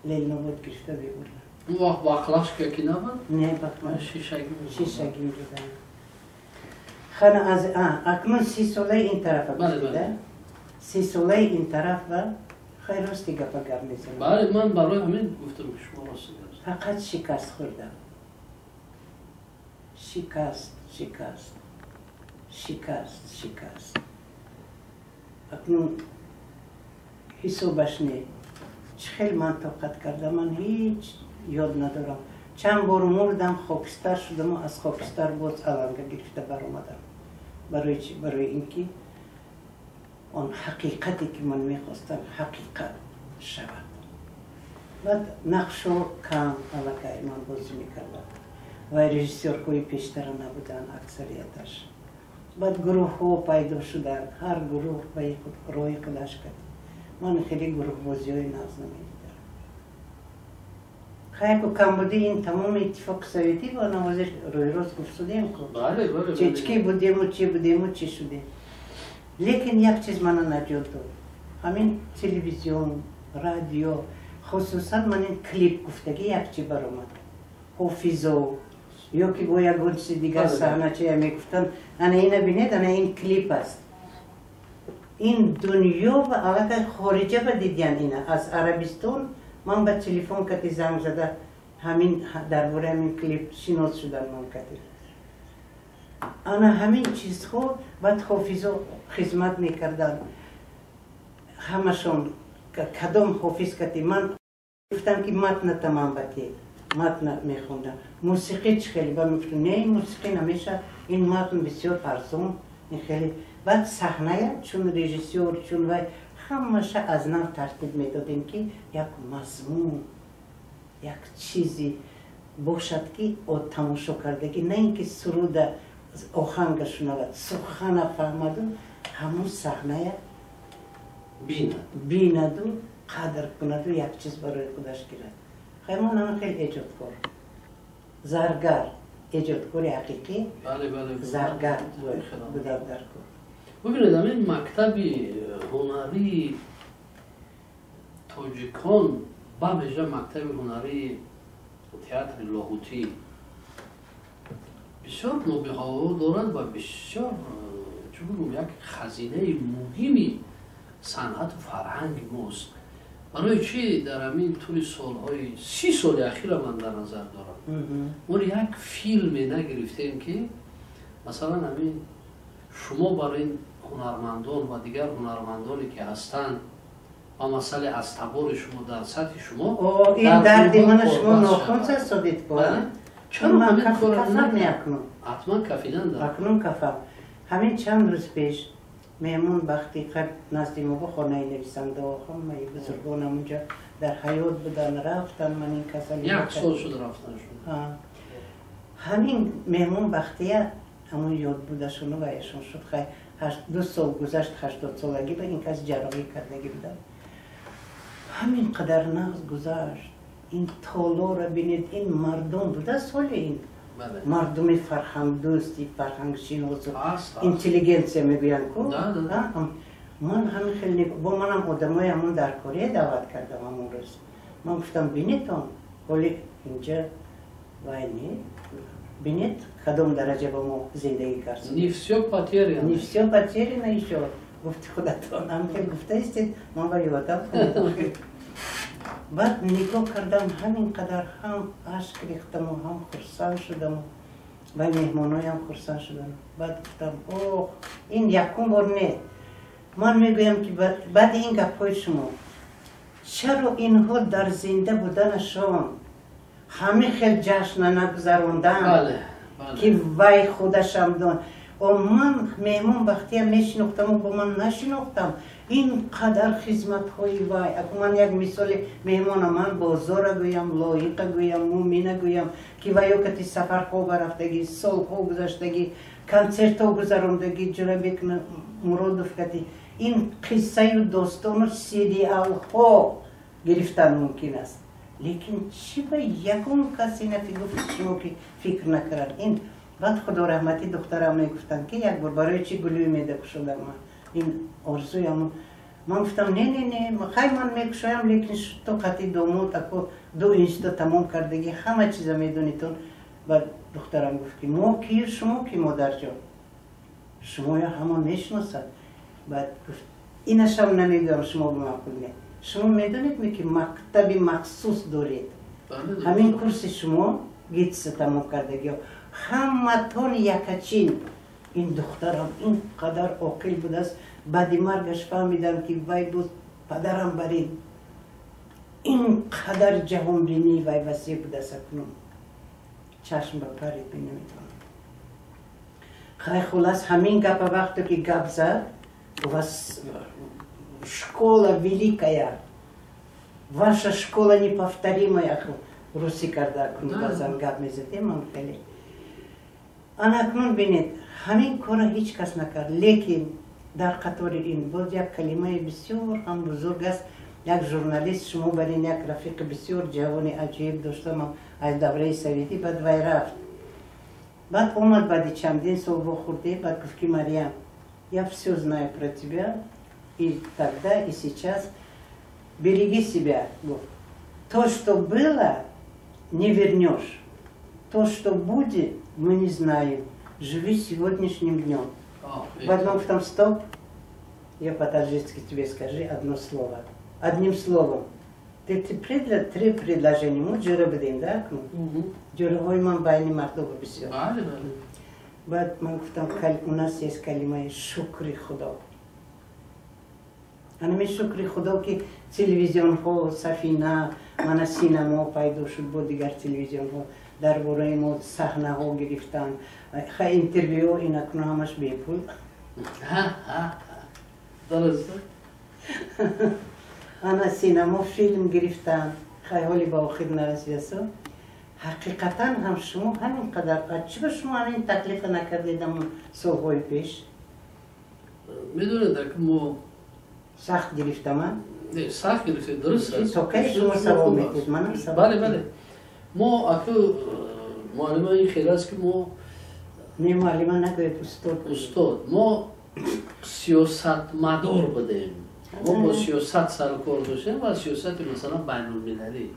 Ленинобод гирифта мебурдам. Он вақт баклашка ки набуд? Не, баклашка. Шишагӣ буд. Шишагӣ буд. Хана аз акнун 30 солаи ин тарафа гуфтида? 30 солаи ин тараф ва хай рости гапа гап мезанам. Бале, ман барои ҳамин гуфтам, ки шумо рости гап занед. Фақат шикаст хӯрдам. Шикаст, шикаст, шикаст, шикаст. Акнун ҳисобаш не. Чӣ хел ман тоқат кардам, ман ҳеҷ ёд надорам. Чанд бор мурдам, хокистар шудаму аз хокистар боз аланга гирифта баромадам. Барои чӣ? Барои ин ки он ҳақиқате ки ман мехостам ҳақиқат шавад. Баъд нақшҳо кам аллакай ман бозӣ мекардам. Ва режиссёрҳои пештара набуданд аксарияташ. Баъд гурӯҳҳо пайдо шуданд, ҳар гурӯҳ ба роҳи худаш кард. Ман хеле гурӯҳбозиҳои нағз намедидам. Хайку камбуди ин тамоми Иттифоқи Советӣ бо навозир рӯйрост гуфтудем ку. Чӣ будему, чӣ будему, чӣ шудем. Лекин як чиз мана наҷот дод. Ҳамин телевизион, радио, хусусан ман ин клип гуфтагӣ як чӣ баромад. Ҳофизо ё ки бо ягон чизи дигар саҳначая мегуфтанд, ана ина бинед, ана ин клип аст. Ин дунё ва аллакай хориҷа ба дидиян ина. Аз Арабистон ман ба телефон кати занг зада, ҳамин дар бораи ҳамин клип шинос шудам ман кати. Ана ҳамин чизҳо. Баъд ҳофизо хизмат мекарданд ҳамашон. Кадом ҳофиз кати ман гуфтам, ки матна тамам бати матна мехондам, мусиқӣ чӣ хеле ба мегуфтам, не, ин мусиқӣ намеша, ин матн бисёр арзон, ин хеле. Баъд саҳная, чун режиссёр, чун вай, ҳамаша аз нав тартиб медодем, ки як мазмун, як чизи бошад, ки тамошокардагӣ на ин ки суруда, оҳанга шунавад, сухана фаҳмаду ҳамун саҳная бинаду қадр кунаду як чиз барои худаш гирад. Хаймон ама хеле эҷодкор, заргар, эҷодкори ҳақиқӣ, заргар будам дар кор. Бубинед, ҳамин мактаби ҳунарии тоҷикон, бавижа мактаби ҳунарии театри Лоҳутӣ бисёр нобиғаҳо дорад ва бисёр, чӣ бигӯм, як хазинаи муҳими санъату фарҳанги мост. Барои чӣ дар ҳамин тӯли солҳои 30 соли ахира ман дар назар дорам, мо як филме нагирифтем, ки масалан ҳамин шумо барои ҳунармандон ва дигар ҳунармандоне, ки ҳастанд ва масале аз табори шумо, дар сатҳи шумо? Ин дарди мана шумо нохун содид. Чаро? Кафам меакнун. Ҳатман кафидан. Акнун кафам. Ҳамин чанд рӯз пеш меҳмон Бахти қаб назди мо, ба хонаи нависандаҳо, ҳамаи бузургонам унҷа дар ҳаёт будан, рафтан, ман ин касали. Як сол шуд рафтаншон. Ҳамин меҳмон Бахтия ҳамон ёд будашуну ваяшон шуд. Хай, 2 сол гузашт, 80-солагӣ ба ин кас ҷарроҳӣ кардагӣ будам. Ҳамин қадар нағз гузашт. Ин толора бинед, ин мардум буда соли, ин мардуми фарҳангдӯсти, фарҳангшиносу интеллигенсия мегӯянд ку. Ман ҳамин хеле бо манам одамои ҳамон дар Корея даъват кардам. Ҳамон рӯз ман гуфтам: «Бинетон, ҳоли инҷа вай не, бинед, кадом дараҷа ба мо зиндагӣ кард». Не всё потеряно. Не всё потеряно ещё, гуфти худатон ҳам хел гуфта истед, ман ба ёдам. Баъд нигоҳ кардам, ҳамин қадар ҳам ашк рехтаму, ҳам хурсанд шудаму, вай меҳмоноям хурсанд шудам. Баъд гуфтам: «Ох, ин якум бор не, ман мегӯям, ки баъди ин гапҳои шумо чаро инҳо дар зинда буданашон ҳамин хел ҷашна нагузаронданд, ки вай худашам дон». О, ман меҳмон Бахтия мешинохтаму бо ман нашинохтам ин қадар хизматҳои вай. Аку ман як мисоли меҳмона, ман Бозора гӯям, Лоиқа гӯям, Мумина гӯям, ки ваё кати сафарҳо барафтагӣ, солҳо гузаштагӣ, консертҳо гузарондагӣ, Ҷурабек Муродов кати ин қиссаю достону сериалҳо гирифтан мумкин аст. Лекин чӣ ба ягон касе нафигуфт шумо, ки фикр накард ин? Баъд худо раҳматӣ духтарам мегуфтанд, ки як бор барои чӣ гулӯи меда кушодам ман, ин орзуям. Ман гуфтам: «Не, не, не, хай, ман мекушоям, лекин ту қати домод аку ду институт тамом кардагӣ, ҳама чиза медонитон». Баъд духтарам гуфт, ки мо ки, шумо ки, модарҷон, шумоё ҳама мешиносад. Баъд гуфт: «Инашам намегӯям, шумо бимаъқул не. Шумо медонед, ки мактаби махсус доред, ҳамин курси шумо ГИТИСа тамом кардагиҳо ҳаматон якачин». Ин духтарам ин қадар оқил будааст. Баъди маргаш фаҳмидам, ки вай буд падарам барин ин қадар ҷаҳонбинии вай васеъ будааст. Акнун чашм ба парид наметавонам. Хай, хулас, ҳамин гапа вақте ки гап зад: «У вас школа великая, ваша школа неповторимая», русӣ карда акнун баъзан гап мезадем ман хеле. Ана акнун бинед, ҳамин корро ҳеҷ кас накард. Лекин дар қатори ин боз як калимаи бисёр ҳам бузург аст. Як журналист, шумо барин, як рафиқи бисёр ҷавони аҷоиб доштам аз давраи советӣ. Баъд вай рафт, баъд омад, баъди чандин сол вохӯрде. Баъд гуфт, ки: «Мариям, я все знаю про тебя и тогда, и сейчас. Береги себя», гуфт. «То, что было, не вернешь, то, что будет, мы не знаем. Живи сегодняшним днем». Баъд ман гуфтам: «Стоп». Я по-таджикски тебе скажи одно слово. Одним словом. Ты три предложения. Мо ҷӯра будем, да? Ҷӯраҳои ман байни мардум бисёр. Бале, бале. Баъд ман гуфтам, у нас есть калимаи шукри Худо. Ҳамин шукри Худо, ки телевизионҳо, Сафина, мана синамо пайдо шуд, бо дигар телевизионҳо дар бораи мо саҳнаҳо гирифтанд. Ха, интервю инакуно ҳамаш бепул. Дуруст. Ана синамо филм гирифтанд. Хай, ҳоли ба охир нарасидасо. Ҳақиқатан ҳам шумо ҳамин қадар, чӣ ба шумо ҳамин таклифа накардед ҳамон солҳои пеш? Медонед, ки мо сахт гирифтаман? Не, сахт гирифтед, дуруст аст. То кай шумо савол метед? Манам савол. Бале, бале. Мо аку муаллима ин хел аст, ки мо Не, муаллима нагӯед, устод. Устод. Мо сиёсатмадор будем. Мо бо сиёсат сару кор доштем ва сиёсати, масалан, байнулмилалӣ.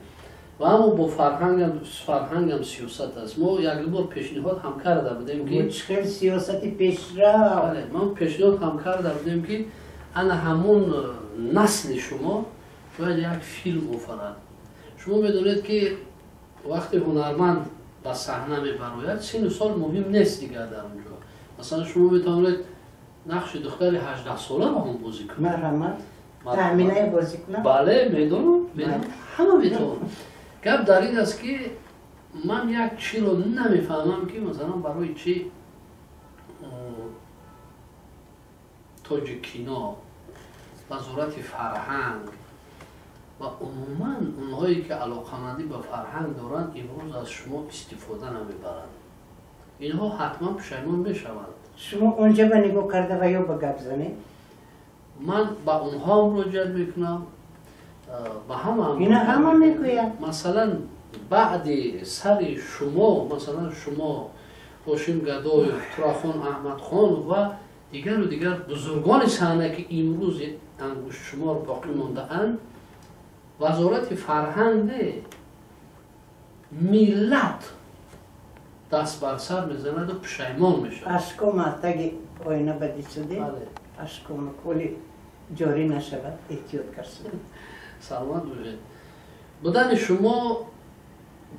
Ва аммо бо фарҳангам сиёсат аст. Мо як бор пешниҳод ҳам карда будем, ки Чӣ хел сиёсати пешрав? Бале, мо пешниҳод ҳам карда будем, ки ана ҳамон насли шумо бояд як филм офарад. Шумо медонед, ки вақте ҳунарманд ба саҳна мебарояд, сину сол муҳим нест дигар дар он ҷо. Масалан, шумо метавонед нақши духтари 18-соларо ҳам бозӣ кунед. Марҳамат. Таъминае бозӣ кунам? Бале, медонам, медонам, ҳама метавонад. Гап дар ин аст, ки ман як чиро намефаҳмам, ки масалан барои чӣ Тоҷиккино, Вазорати фарҳанг ва умуман онҳое, ки алоқамандӣ ба фарҳанг доранд, имрӯз аз шумо истифода намебаранд. Инҳо ҳатман пушаймон мешаванд. Шумо онҷа ба нигоҳ карда ва ё ба гап занед? Ман ба онҳо муроҷиат мекунам, ба ҳама. Ина ҳама мегӯяд. Масалан, баъди сари шумо, масалан, шумо, Ҳошим Гадоев, Турахон Аҳмадхонов ва дигару дигар бузургони саҳна, ки имрӯз ангуштшумор боқӣ мондаанд, Вазорати фарҳанг не, миллат даст бар сар мезанаду пушаймон мешавад. Ашкома таги оина бадид шуде, ашкома коли ҷорӣ нашавад, эҳтиёт кард. Саломат бошед. Будани шумо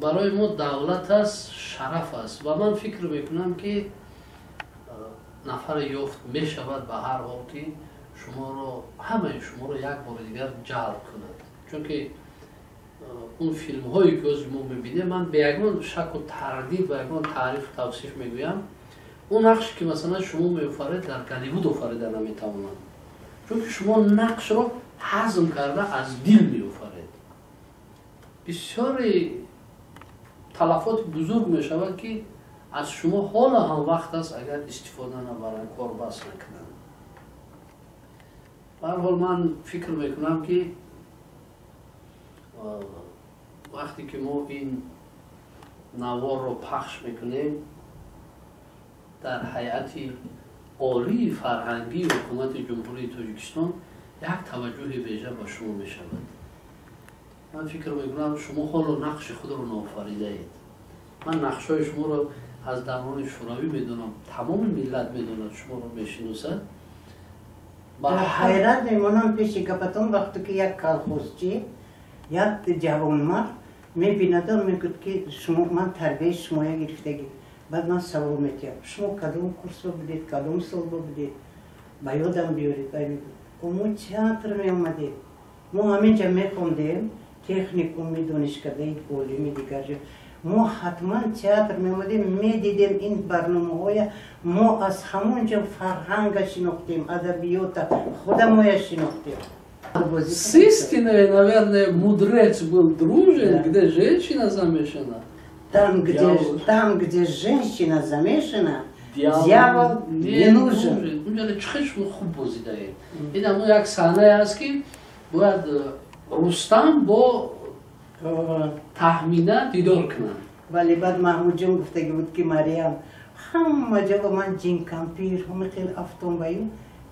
барои мо давлат аст, шараф аст, ва ман фикр мекунам, ки нафаре ёфт мешавад ба ҳар ҳол, ки шуморо, ҳамаи шуморо як бори дигар ҷалб кунад, чунки он филмҳое, ки ҳозир мо мебинем, ман бе ягон шаку тардид, ба ягон таърифу тавсиф мегӯям, он нақше, ки масалан шумо меофаред, дар Голливуд офарида наметавонанд, чунки шумо нақшро ҳазм карда, аз дил меофаред. Бисёре талафоти бузург мешавад, ки аз шумо ҳоло ҳам вақт аст, агар истифода набаранд, корбас накунанд. Ба ҳар ҳол, ман фикр мекунам, ки вақте ки мо ин наворро пахш мекунем, дар ҳайати олии фарҳангии Ҳукумати Ҷумҳурии Тоҷикистон як таваҷҷӯҳи вежа ба шумо мешавад. Ман фикр мекунам, шумо ҳоло нақши худро ноофаридаед. Ман нақшҳои шуморо аз даврони шӯравӣ медонам, тамоми миллат медонад, шуморо мешиносад. Ҳайрат мемонам пеши гапатон, вақте ки як колхозчи, як ҷавонмард мебинаду мегӯяд, ки шумо, ман тарбияи шумоя гирифтагӣ. Баъд ман савол метиҳам: шумо кадом курсо будед, кадом солба будед, ба ёдам биёред. Мо театр меомадем, мо ҳаминҷа мехондем, техникуми, донишкадаи олими, дигар ҷо. Мо ҳатман театр меомадем, медидем ин барномаҳоя. Мо аз ҳамон ҷо фарҳанга шинохтем, адабиёта худамоя шинохтем. С истиной, наверное, мудрец был дружен, Да. где женщина замешана. Там, где, Дьявол. Там, где женщина замешана, дьявол, дьявол не нужен. Унҷа чӣ шумо хуб бозӣ даед. Ин ҳамон як саҳнае аст, ки бояд Рустам бо Таҳмина дидор кунанд. Вале баъд Маҳмудҷон гуфтагӣ буд, ки Мариям, ҳама ҷо ба ман ҷинкампир, ҳама хел афтон баю,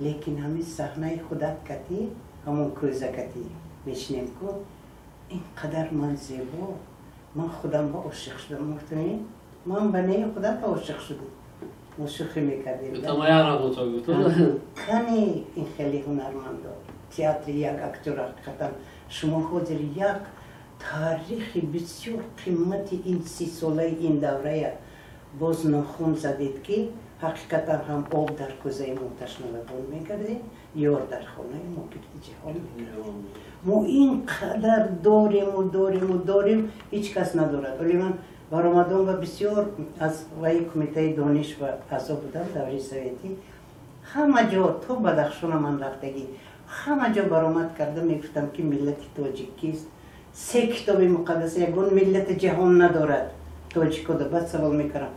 лекин ҳамин саҳнаи худат катӣ, ҳамон кӯза катӣ мешинем ку, ин қадар ман зебо, ман худам ба ошиқ шудам. Гуфтам, ман ба неи худат ба ошиқ шудам. Мо шӯхӣ мекардем. Это моя работа, гуфт. Кани ин хеле ҳунармандо, театри як актёр ҳақиқатан шумо ҳозир як таърихи бисёр қимати ин 30-солаи ин даврая боз нохун задед, ки ҳақиқатан ҳам об дар кӯзаи мо ташналабон мекардем, ёр дар хонаи мо гирди ҷаҳон мекардем. Мо ин қадар дорему дорему дорем, ҳеҷ кас надорад. Вале ман баромадом ва бисёр аз ваи кумитаи дониш ва аъзо будам даври советӣ, ҳама ҷо то Бадахшона ман рафтагӣ, ҳама ҷо баромад карда мегуфтам, ки миллати тоҷик кист, се китоби муқаддас ягон миллати ҷаҳон надорад тоҷикода. Баъд савол мекардам: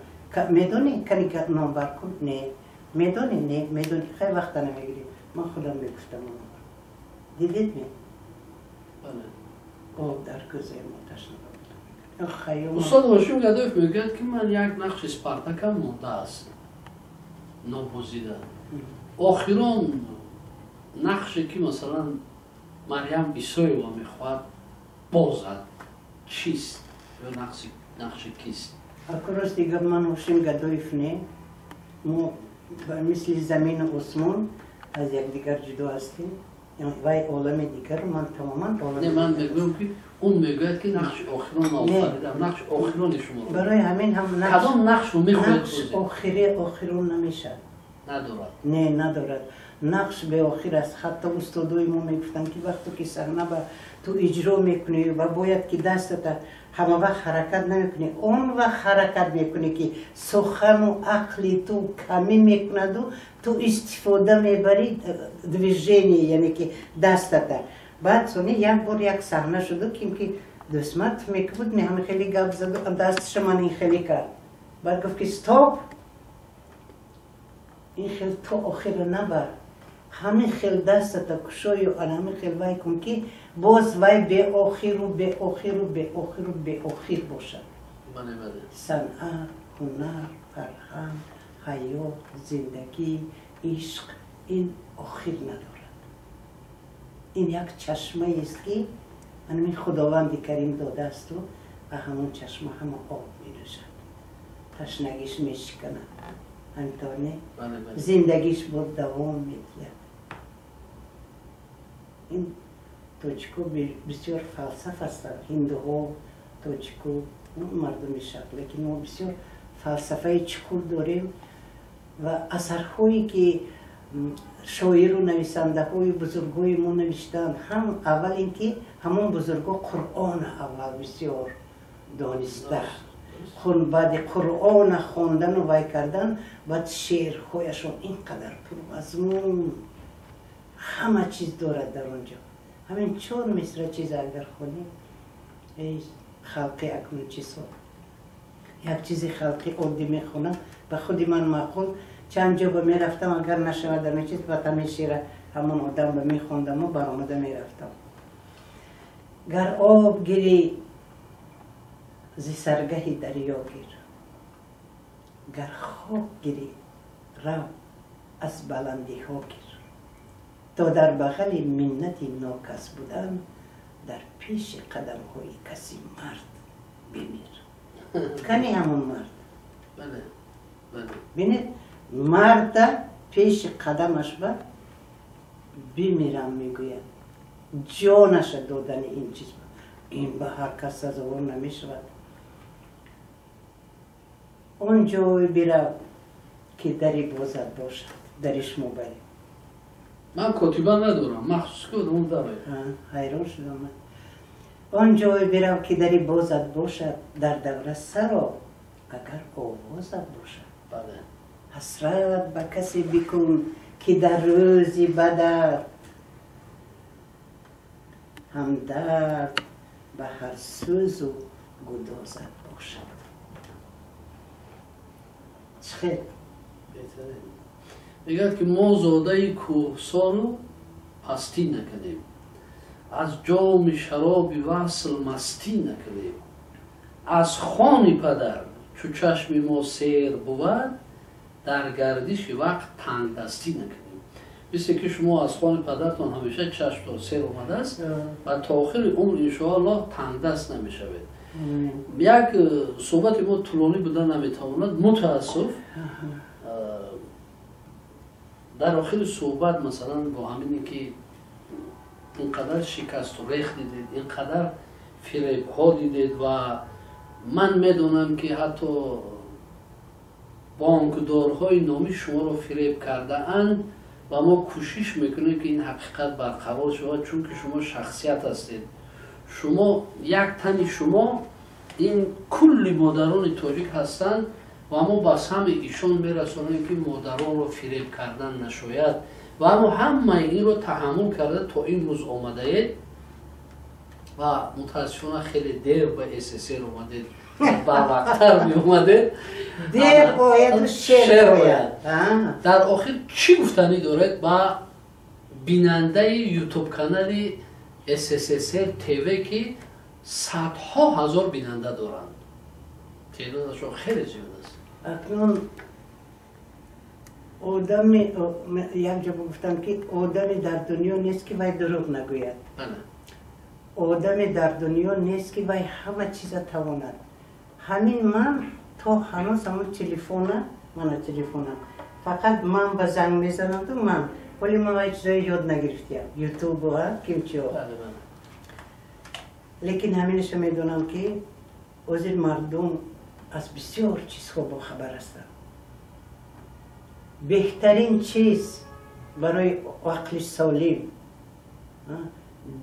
медонӣ, кани номбар кун? Не. Медонӣ? Не. Медонӣ? Хай, вақта намегирем, ман худам мегуфтам. Дидед ме, об дар кӯзаи мо ташна. Устод Ҳошим Гадоев мегӯяд, ки ман як нақши Спартакам мондааст нобозида. Охирон нақше, ки масалан Марьям Исоева мехоҳад бозад, чист ё нақши кист? Ако рости гап, ман Ҳошим Гадоев не, мо мисли замину осмон аз якдигар ҷудо ҳастем. Вай олами дигар, ман тамоман олами. Не, ман мегӯям, ки он мегӯяд, ки нақши охирон офаридам, нақши охирони шуморо. Барои ҳамин ҳам кадом нақшро мехоҳед? Нақш охири охирон намешавад. Надорад? Не, надорад. Нақш беохир аст. Ҳатто устодои мо мегуфтанд, ки вақто ки саҳна ба ту иҷро мекунӣ ва бояд ки дастата ҳама вақт ҳаракат намекунӣ, он вақт ҳаракат мекунӣ, ки сухану ақли ту камӣ мекунаду ту истифода мебарӣ движение, яъне ки дастата. Баъд сони як бор як саҳна шуду, ким ки Дӯстмат мекабуд, ҳами хеле гап заду, дасташа ман ин хеле кард. Баъд гуфт, ки стоп, ин хел то охира набар, ҳамин хел дастата кушою ана ҳамин хел вай кун, ки боз вай беохиру беохиру беохиру беохир бошад. Санъат, ҳунар, фарҳанг, ҳаёт, зиндагӣ, ишқ ин охир надорад. Ин як чашмаест, ки анамин Худованди Карим додаасту а ҳамон чашма ҳама об менӯшад, ташнагиш мешиканад, ҳаминтавр не, зиндагиш боз давом медиҳад. Ин тоҷико бисёр фалсаф ҳастанд, ҳиндуҳо, тоҷико, мардуми шарқ, лекин мо бисёр фалсафаи чуқур дорем ва асарҳое, ки шоиру нависандаҳои бузургҳои мо навиштаанд, ҳам аввал ин ки ҳамон бузургҳо Қуръона аввал бисёр дониста, баъди Қуръона хондану вай кардан, баъд шеърҳояшон ин қадар пурмазмун, ҳама чиз дорад дар он ҷо. Ҳамин чор мисра чиз агар хонем, эй халқи, акнун чизҳо як чизи халқи оддӣ мехонам, ба худи ман маъқул. Чанд ҷо ба мерафтам, агар нашавад ҳамин чиз, баъд ҳамин шеъра ҳамон одам ба мехондаму баромада мерафтам. Гар об гирӣ, зи саргаҳи дарё гир, гар хок гирӣ, рав аз баландиҳо гир, то дар бағали миннати нокас будан дар пеши қадамҳои каси мард бимир. Кани ҳамон мард? Бинед, марда пеши қадамаш ба бимирам мегӯяд, ҷонаша додани ин чиз, ин ба ҳар кас сазовор намешавад. Он ҷой бирав, ки дари бозат бошад, дари шумо баред. Ман котиба надорам, махсус ки одам дарояд. Ҳайрон шудам. Он ҷой бирав, ки дари бозат бошад, дар давра саро, агар овозат бошад. Ҳасрат ба касе бикун, ки дар рӯзи бадат ҳамдард ба ҳар сӯзу гудозат бошад. Чӣ хел? Мегӯяд, ки мо зодаи кӯҳсору пастӣ накардем, аз ҷоми шароби васл мастӣ накардем, аз хони падар чу чашми мо сер бувад, дар гардиши вақт тангдастӣ накардем. Мисле ки шумо аз хони падартон ҳамеша чашмтон сер омадааст ва то охири умр иншоаллоҳ тангдаст намешавед. Як суҳбати мо тӯлонӣ буда наметавонад, мутаассиф. Дар охири суҳбат, масалан, бо ҳамине ки ин қадар шикасту рех дидед, ин қадар фиребҳо дидед ва ман медонам ки ҳатто бонкдорҳои номи шуморо фиреб кардаанд ва мо кӯшиш мекунем ки ин ҳақиқат барқарор шавад, чунки шумо шахсият ҳастед. Шумо як тани шумо ин кулли модарони тоҷик ҳастанд ва мо ба самъи ишон мерасонем ки модаронро фиреб кардан нашояд ва мо ҳамаи инро таҳаммул карда то имрӯз омадаед ва мутаассифона хеле дер ба СССР омадед, барвақттар меомадед. Дер ояду шер ояд. Дар охир чӣ гуфтанӣ доред ба бинандаи ютуб канали СССР ТВ, ки садҳо ҳазор бинанда доранд, теъдодашон хеле зиёд аст? Акнун одами якҷо гуфтам ки одаме дар дунё нест ки вай дурӯғ нагӯяд, одаме дар дунё нест ки вай ҳама чиза тавонад. Ҳамин ман то ҳанӯз ҳамон телефона, мана телефонам, фақат ман ба занг мезанамду ман ҳоли ман вай чизое ёд нагирифтиям, ютубу кимчио. Лекин ҳаминаша медонам ки ҳозир мардум аз бисёр чизҳо бохабар ҳастанд. Беҳтарин чиз барои ақли солим,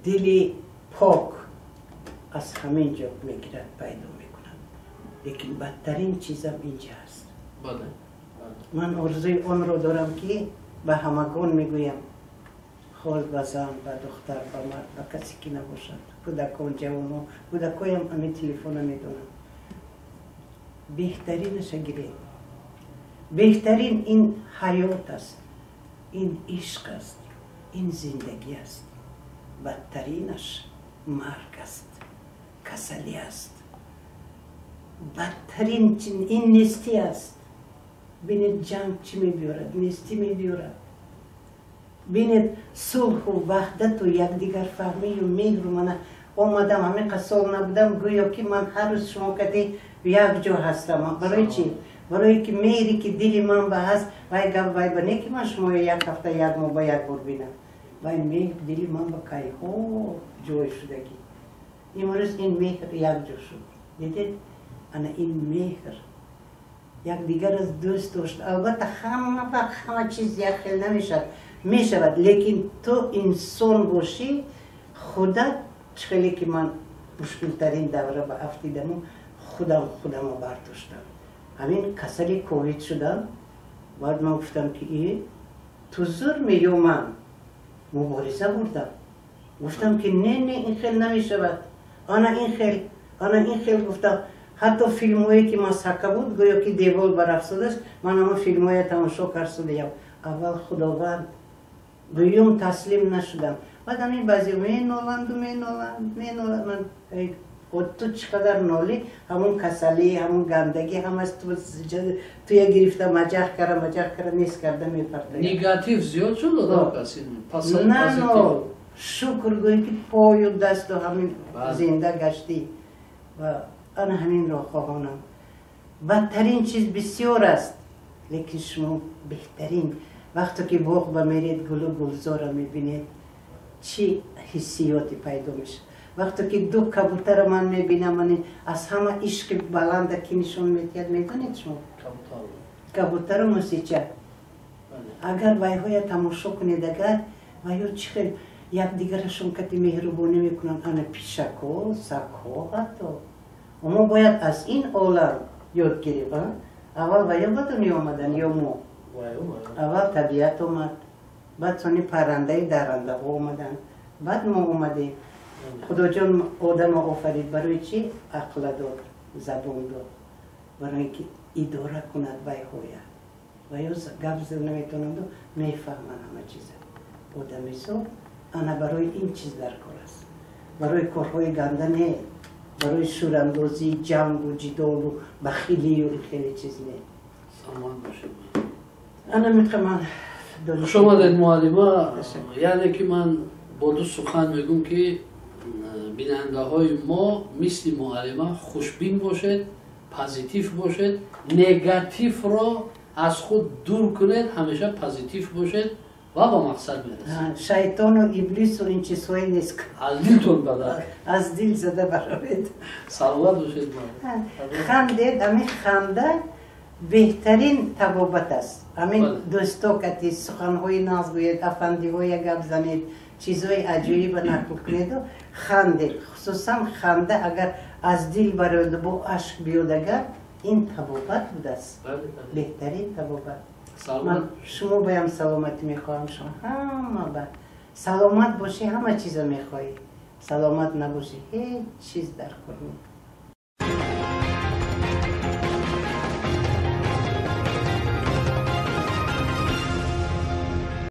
дили пок аз ҳамин ҷо мегирад, пайдо мекунад. Лекин бадтарин чизам инҷа аст. Ман орзуи онро дорам ки ба ҳамагон мегӯям, хол ба зан, ба духтар, ба мард, ба касе ки набошад, кӯдакон, ҷавонҳо, кӯдакоям ҳамин телефона медонанд, беҳтаринаша гиред. Беҳтарин ин ҳаёт аст, ин ишқ аст, ин зиндагӣ аст. Бадтаринаш марг аст, касалӣ аст. Бадтарин ин нестӣ аст. Бинед ҷанг чӣ мебиёрад, нестӣ мебиёрад. Бинед сулҳу ваҳдату якдигарфаҳмию меҳру. Мана омадам, ҳамин қад сол набудам, гӯё ки ман ҳар рӯз шумо кади якҷо ҳастам. Барои чӣ? Барое ки меҳре ки дили ман ба ҳаст, вай гап вай ба не ки ман шуморо як ҳафта, як моҳ ба як бор бинам. Вай меҳр дили ман ба кайҳо ҷой шудагӣ. Имрӯз ин меҳр якҷо шуд. Дидед? Ана ин меҳр якдигар аз дӯст дошт. Албатта ҳама вақт ҳама чиз як хел намешавад, мешавад, лекин ту инсон бошӣ, худат чӣ хеле ки ман мушкилтарин давра ба афтидаму худам худамо бардоштам. Ҳамин касали ковид шудам, баъд ман гуфтам ки и ту зур меё, ман мубориза бурдам. Гуфтам ки не, не, ин хел намешавад, ана ин хел, ана ин хел гуфтам. Ҳатто филмҳое ки масхака буд, гӯё ки девол барафсудааст, ман ҳамон филмҳоя тамошо карсудаям. Аввал Худованд, дуюм таслим нашудам. Баъд ҳамин баъзе меноланду меноланд, меноланд. Ман ту чӣ қадар нолӣ, ҳамон касалӣ, ҳамон гандагӣ ҳамаш туя гирифта маҷах кара, маҷах кара, нест карда мепартояд. Негатив зиёд шуд одам каси? На, шукр гӯем ки пою дасту ҳамин зинда гаштӣ. Ва ана ҳаминро хоҳонам. Бадтарин чиз бисёр аст, лекин шумо беҳтарин. Вақте ки боғ ба меред, гулу гулзорро мебинед, чӣ ҳиссиёте пайдо мешавад. Вақте ки ду кабутарро ман мебинам, аз ҳама ишқи баланда ки нишон медиҳад, медонед шумо? Кабутару мусича. Агар вайҳоя тамошо кунед, агар вайҳо чӣ хел якдигарашон кати меҳрубонӣ мекунанд, ана пишакҳо, сагҳо ҳатто. Мо бояд аз ин олам ёд гирем. Аввал вайҳо ба дунё омаданд ё мо? Аввал табиат омад, баъд сони паррандаи даррандаҳо омаданд, баъд мо омадем. Худоҷон одамо офарид барои чӣ? Ақла дод, забон дод, барои ки идора кунад вайҳоя. Вайҳо гап зада наметавонанду мефаҳманд ҳама чиза. Одамизод ана барои ин чиз дар кор аст, барои корҳои ганда не, барои шӯрандозӣ, ҷангу ҷидолу бахилию ин хеле чиз не. Саломат бошед. Ана мехоҳам. Хуш омадед, муаллима. Яъне ки ман бо ду сухан мегӯм ки бинандаҳои мо мисли муаллима хушбин бошед, позитив бошед, негативро аз худ дур кунед, ҳамеша позитив бошед ва ба мақсад мерасед. Шайтону иблису ин чизҳое нест. Аз дилтон бадар. Аз дил зада баровед. Саломат бошед. Хандед, ҳамин ханда беҳтарин табобат аст. Ҳамин дӯсто кати суханҳои нағз гӯед, афандиҳоя гап занед, чизҳои аҷоиба нақл кунеду хандед. Хусусан ханда агар аз дил барояду бо ашк биёд, агар ин табобат будааст, беҳтарин табобат. Ман шумо баям саломатӣ мехоҳам, шумо ҳама ба саломат бошӣ, ҳама чиза мехоҳӣ. Саломат набошӣ, ҳеҷ чиз дар кор нест.